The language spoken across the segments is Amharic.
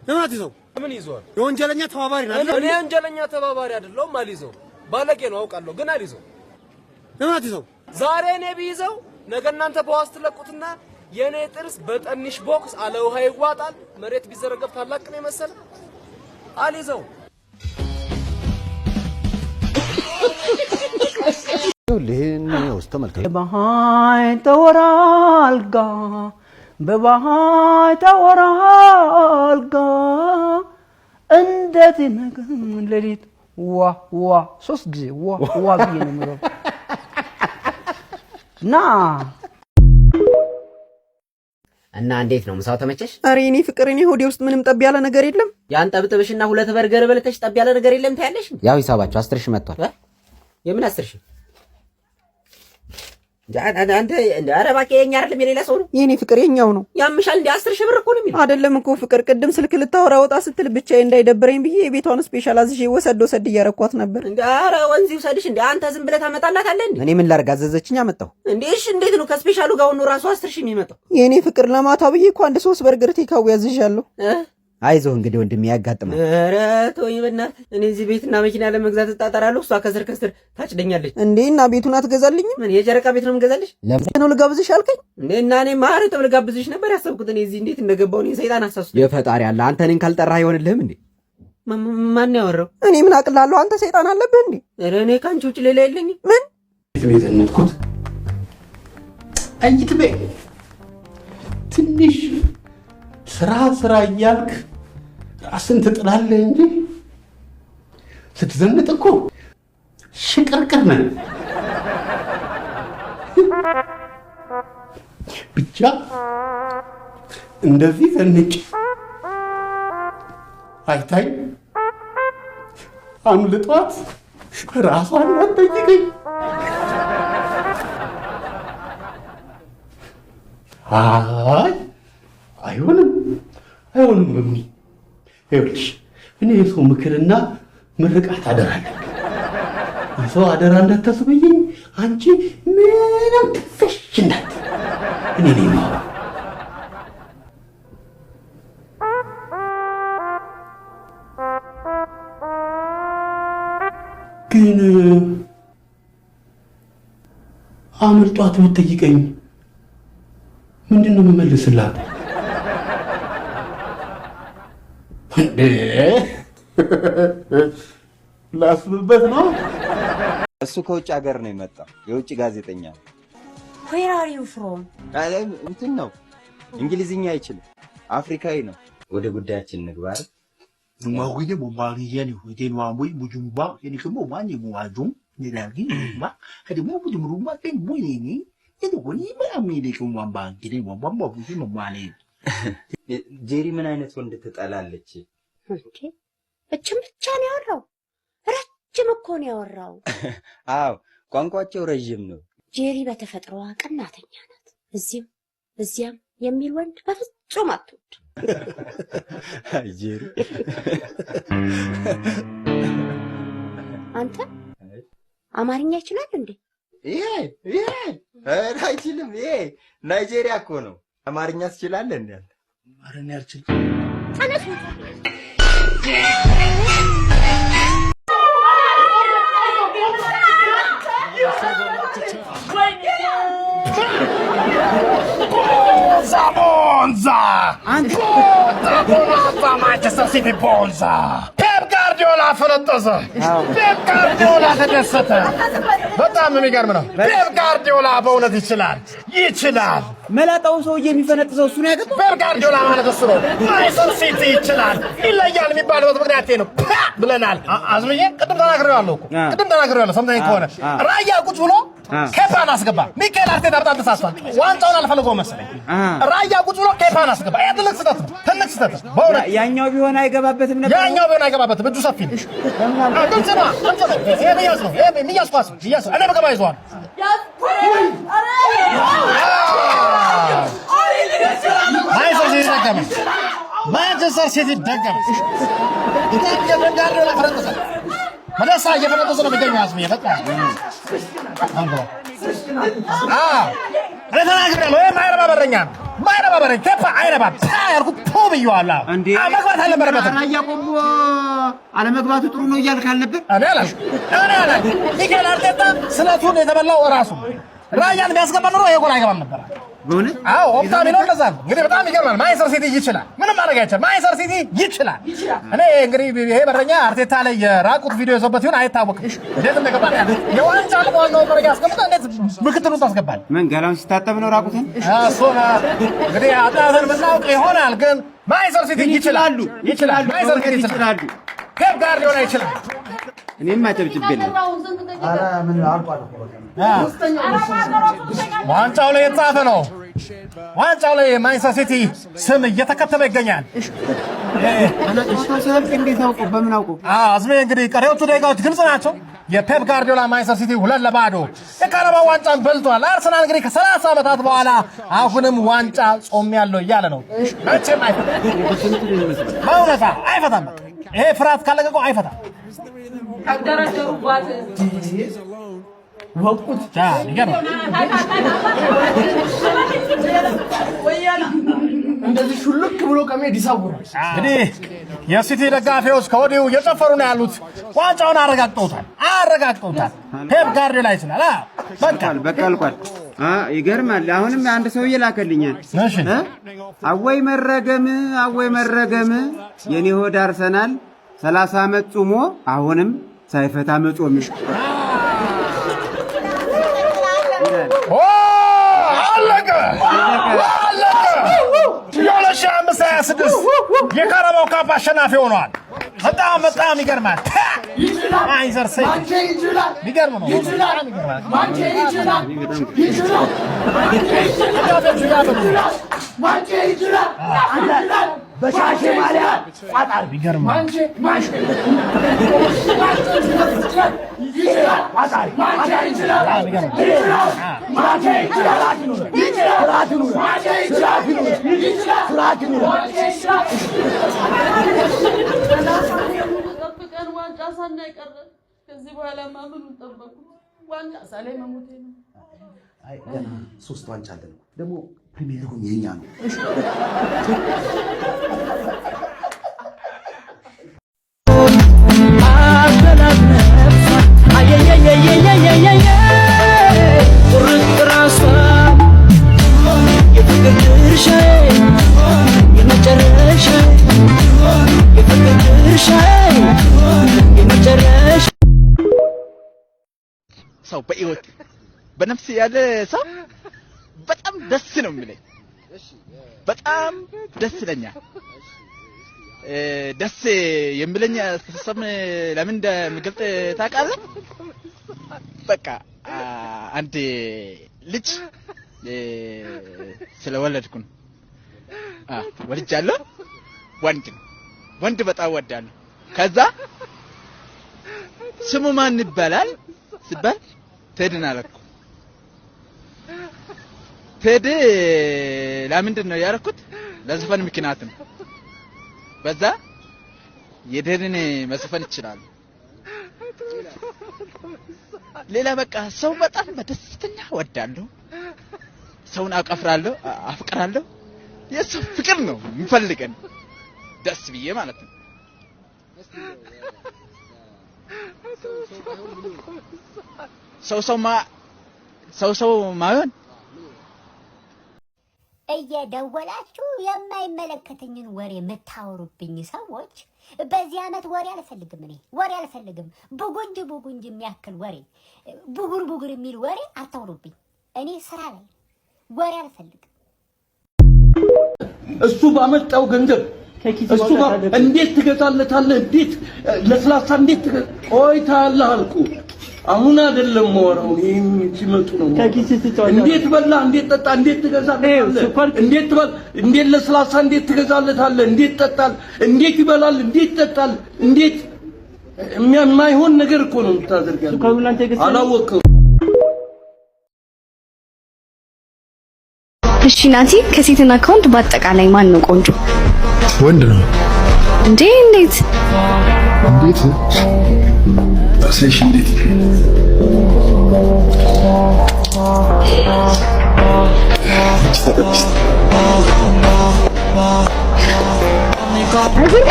ለምን አትይዘው? ምን ይዘዋል? የወንጀለኛ ተባባሪ ነህ አይደል? እኔ ወንጀለኛ ተባባሪ አይደለሁም። አልይዘው። ባለጌ ነው አውቃለሁ፣ ግን አልይዘው። ለምን አትይዘው? ዛሬ እኔ ቢይዘው ነገ እናንተ በዋስ ትለቁትና የእኔ ጥርስ በጠንሽ ቦክስ አለ ውሃ ይዋጣል። መሬት ቢዘረገፍ ታላቅ ነው የመሰለ አልይዘው። ይህን ውስጥ ተመልከት። በባህይ ተወራልጋ በባህይ ተወራልጋ እንዴት ነገ ሌሊት ዋ ዋ ሶስት ጊዜ ዋ ዋ ብዬ ነው የምለው እና እና እንዴት ነው ምሳው ተመቸሽ? ኧረ የኔ ፍቅር፣ እኔ ሆዴ ውስጥ ምንም ጠብ ያለ ነገር የለም። ያን ጠብጥብሽና ሁለት በርገር በልተሽ ጠብ ያለ ነገር የለም ታያለሽ። ያው ሂሳባቸው 10,000 መጥቷል። የምን 10,000? አንተ ኧረ እባክህ የኛ አይደለም የሌላ ሰው ነው። የኔ ፍቅር የኛው ነው። ያምሻል እንዴ? 10,000 ብር እኮ ነው የሚለው። አይደለም እኮ ፍቅር፣ ቅድም ስልክ ልታወራ ወጣ ስትል ብቻዬን እንዳይደብረኝ ብዬ የቤቷን special አዝዤ ወሰድ ወሰድ እያረኳት ነበር። እንዴ ኧረ ወንዝ ይውሰድሽ። እንዴ አንተ ዝም ብለህ ታመጣላታለህ እንዴ? እኔ ምን ላድርግ? አዘዘችኝ፣ አመጣሁ። እንዴ እሺ፣ እንዴት ነው ከ special ኡ ጋር ሆኖ ራሱ 10,000 የሚመጣው? የኔ ፍቅር ለማታ ብዬ እኮ አንድ ሶስት በርገር takeaway አዝዣለሁ። አይዞህ እንግዲህ ወንድሜ ያጋጥማል። ኧረ ተወኝ በእናትህ። እኔ እዚህ ቤትና መኪና ለመግዛት እጣጣራለሁ፣ እሷ ከስር ከስር ታጭደኛለች። እንዴ እና ቤቱን አትገዛልኝም? ምን የጨረቃ ቤት ነው የምገዛልሽ? ነው ልጋብዝሽ አልከኝ? እንዴ እና እኔ ማረጥም ልጋብዝሽ ነበር ያሰብኩት። እኔ እዚህ እንዴት እንደገባሁ እኔን ሰይጣን አሳስቶ። የፈጣሪ አለ አንተ እኔን ካልጠራህ አይሆንልህም እንዴ? ማን ያወራው? እኔ ምን አቅላለሁ? አንተ ሰይጣን አለብህ እንዴ? ኧረ እኔ ከአንቺ ውጭ ሌላ የለኝም። ምን ነው የዘነጥኩት? አይትቤ ትንሽ ስራ ስራ እያልክ ራስን ትጥላለህ እንጂ ስትዘንጥ እኮ ሽቅርቅር ነህ። ብቻ እንደዚህ ዘንጭ አይታኝ አምልጧት ራሷን አትጠይቀኝ። አይ አይሆንም፣ አይሆንም። እሚ ይኸውልሽ እኔ የሰው ምክርና ምርቃት አደራ አለብኝ። የሰው አደራ እንዳታስበይኝ፣ አንቺ ምንም ትፍሽ እንዳት እኔ ነኝ የማወራው። ግን አምልጧት ብትጠይቀኝ ምንድን ነው የምመልስላት? እንዴ ላስብበት ነው። እሱ ከውጭ ሀገር ነው የመጣው፣ የውጭ ጋዜጠኛ ነው። Where are you from? አለ እንትን ነው፣ እንግሊዝኛ አይችልም፣ አፍሪካዊ ነው። ወደ ጉዳያችን እንግባ አይደል? Mwawile mumwaliyeni within wamwe mujumba yani kumo wani muwajum nilagi ma hadi mu budu murumba ken muyini yedi woni ma amile kumwamba ngine mwamba mwa mwale. ጄሪ ምን አይነት ወንድ ትጠላለች? እንዴ እችም ብቻ ነው ያወራው? ረጅም እኮ ነው ያወራው። አዎ ቋንቋቸው ረዥም ነው። ጄሪ በተፈጥሮዋ ቀናተኛ ናት። እዚህም እዚያም የሚል ወንድ በፍጹም አትወድ። አይ ጄሪ፣ አንተ አማርኛ ይችላል እንዴ? ይሄ ይሄ ኧረ አይችልም። ይሄ ናይጄሪያ እኮ ነው። አማርኛ ትችላለህ እንዴ? ኧረ እኔ አልችልም። ተነሱ። Bonza, Bonza! Bonza, Bonza, Manchester City Bonza! ፔፕ ጋርዲዮላ ፈነጠዘ። ፔፕ ጋርዲዮላ ተደሰተ። በጣም የሚገርም ነው። ፔፕ ጋርዲዮላ በእውነት ይችላል፣ ይችላል። መላጣው ሰውዬ የሚፈነጥሰው እሱ ነው ያገባው። ፔፕ ጋርዲዮላ ማለት እሱ ነው። ማንቸስተር ሲቲ ይችላል፣ ይለያል የሚባልበት ምክንያት ይሄ ነው። ፓ ብለናል። አዝምዬ ቅድም ተናግሬዋለሁ እኮ ቅድም ተናግሬዋለሁ። ሰምተኸኝ ከሆነ ራያ ቁጭ ብሎ ኬፓን አስገባ። ሚካኤል አርቴታ በጣም ተሳስቷል። ዋንጫውን አልፈልገውም መሰለኝ። ራያ ቁጭ ብሎ ኬፓን አስገባ። ይሄ ትልቅ ስህተት ነው፣ ትልቅ ስህተት ነው በእውነት። ያኛው ቢሆን አይገባበትም ነበር። ያኛው ቢሆን አይገባበትም። እጁ ሰፊ ነው። ግልጽ ነው፣ ግልጽ ነው። ይሄ የሚያዝ ነው፣ ይሄ የሚያዝ ኳስ ነው። የሚያዝ ነው። እኔ በገባ ይዘዋል። ማንቸስተር ሲቲ ደገመ። ማንቸስተር ሲቲ ደገመ። ደገመ። ጋርዲዮላ ፈረጠሰ። በደስታ እየፈነጠሰ ነው የሚገኘው። አዝምዬ በጣም አንጎ አዎ፣ እኔ ተናግሬያለሁ። ይሄ የማይረባ በረኛ ነው። ማይረባ በረኛ ኬፓ አይረባም። ፓ ያልኩት ፑ ብዬዋለሁ። አዎ መግባት አልነበረበትም። ራያ ቆቦ አለመግባቱ ጥሩ ነው እያልክ አልነበር? እኔ አላልኩም፣ እኔ አላልኩም። ሚኬል አርቴታ ስለቱን የተበላው እራሱ ራያን ቢያስገባ ኖሮ ይሄ ጎል አይገባም ነበር። በእውነት? አዎ፣ ኦፕታ የሚለው እንደዛ ነው። እንግዲህ በጣም ይገርማል። ማንቸስተር ሲቲ ይችላል፣ ምንም ማድረግ አይቻልም። ማንቸስተር ሲቲ ይችላል። እኔ እንግዲህ ይሄ በረኛ አርቴታ ላይ የራቁት ቪዲዮ ይዞበት ይሁን አይታወቅም፣ እንዴት እንደገባ የዋንጫ ዋናው በረኛ አስቀምጠህ እንዴት ምክትሉን ታስገባለህ? ምን ገላውን ሲታጠብ ነው ራቁትን? እሱን እንግዲህ አጥናተን የምናውቅ ይሆናል። ግን ማንቸስተር ሲቲ ይችላል፣ ይችላል። ማንቸስተር ሲቲ ይችላል። ፔፕ ጋርዲዮላ ይችላል። እኔም አጨብጭቤልህ። ዋንጫው ላይ የተጻፈ ነው። ዋንጫው ላይ የማንቸስተር ሲቲ ስም እየተከተበ ይገኛል። ሲያልቅ እንዴት አውቆ በምን አውቆ? አዝሜ እንግዲህ ቀሪዎቹ ደቂቃዎች ግልጽ ናቸው። የፔፕ ጋርዲዮላ ማንቸስተር ሲቲ 2-0 የካራባው ዋንጫን በልቷል። አርሰናል እንግዲህ ከ30 ዓመታት በኋላ አሁንም ዋንጫ ጾም ያለው እያለ ነው። መቼም አይፈታም፣ በእውነታ አይፈታም። በቃ ይሄ ፍርሃት ካለቀቀው አይፈታም። ወቁት። ይገርማል። እንደዚህ ሹልክ ብሎ ከመሄድ ይሰውራል። እንግዲህ የሲቲ ደጋፊዎች ከወዲሁ እየጨፈሩ ነው ያሉት። ዋንጫውን አረጋግጠውታል፣ አረጋግጠውታል። ፔፕ ጋርዲዮላ ይችላል። በቃ በቃ አልቋል። ይገርማል። አሁንም አንድ ሰውዬ ላከልኛል። እሺ፣ አወይ መረገም፣ አወይ መረገም፣ የኔ ሆድ አርሰናል 30 ዓመት ጾሞ አሁንም ሳይፈታ መጾም። አለቀ፣ አለቀ። የ2025/26 የካራባው ካፕ አሸናፊ ሆኗል። በጣም በጣም ይገርማል። ማንቸስተር ሲቲ የሚገርም ነው። በጣም ይገርማል። ደጋፊዎቹ እያበዱ ነው። በሻሼ ማሊያ ቋጣር። ይገርማል። በጣም ይገርማል። ጠብቀን ዋንጫ ሳናይ ቀረ። ከዚህ በኋላማ ምኑን ጠበቁት? ዋንጫ ሳላይ መሞቴ ነው። አይ ገና ሶስት ዋንጫ አለን እኮ። ደግሞ ፕሪሚየር ሊጉም የኛ ነው። ሰው በህይወት በነፍስ ያለ ሰው በጣም ደስ ነው የሚለኝ። በጣም ደስ ይለኛል። ደስ የሚለኝ አስተሳሰብ ለምን እንደሚገልጥ ታውቃለህ? በቃ አንድ ልጅ ስለወለድኩ ነው። ወልጃለሁ። ወንድ ነው። ወንድ በጣም ወዳለሁ። ከዛ ስሙ ማን ይባላል ሲባል ቴድን አለኩ። ቴድ ለምንድን ነው ያደረኩት? ለዘፈን ምክንያት ነው። በዛ የቴድን መዝፈን ይችላል። ሌላ በቃ ሰው በጣም በደስተኛ ወዳለሁ። ሰውን አቀፍራለሁ፣ አፍቅራለሁ። የሰው ፍቅር ነው የሚፈልገን ደስ ብዬ ማለት ነው። ሰው ሰው ማ ሰው ሰው ማይሆን እየደወላችሁ የማይመለከተኝን ወሬ የምታወሩብኝ ሰዎች በዚህ ዓመት ወሬ አልፈልግም። እኔ ወሬ አልፈልግም። ቡጉንጅ ቡጉንጅ የሚያክል ወሬ፣ ቡጉር ቡጉር የሚል ወሬ አታውሩብኝ። እኔ ስራ ላይ ወሬ አልፈልግም። እሱ ባመጣው ገንዘብ እሱ እንዴት ትገዛለታለህ? እንዴት ለስላሳ እንዴት ቆይታለህ አልኩህ። አሁን አይደለም የማወራው፣ ይሄን ሲመጡ ነው። እንዴት በላ፣ እንዴት ጠጣ፣ እንዴት ትገዛለታለህ? እንዴት ትበል፣ እንዴት ለስላሳ እንዴት ትገዛለታለህ? እንዴት ጠጣል፣ እንዴት ይበላል፣ እንዴት ይጠጣል? እንዴት የማይሆን ነገር እኮ ነው የምታደርገው። አላወቅህም። እሺ ናቲ፣ ከሴትና ከወንድ በአጠቃላይ ማን ነው ቆንጆ? ወንድ ነው። እንዴ? እንዴት? እንዴት ላሳይሽ? እንዴት?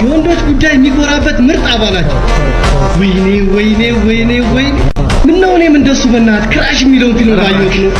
የወንዶች ጉዳይ የሚኮራበት ምርጥ አባላቸው። ወይኔ ወይኔ ወይኔ ወይኔ! ምነው እኔም እንደሱ በእናትህ Crash የሚለውን ፊልም ባየሁት ነው።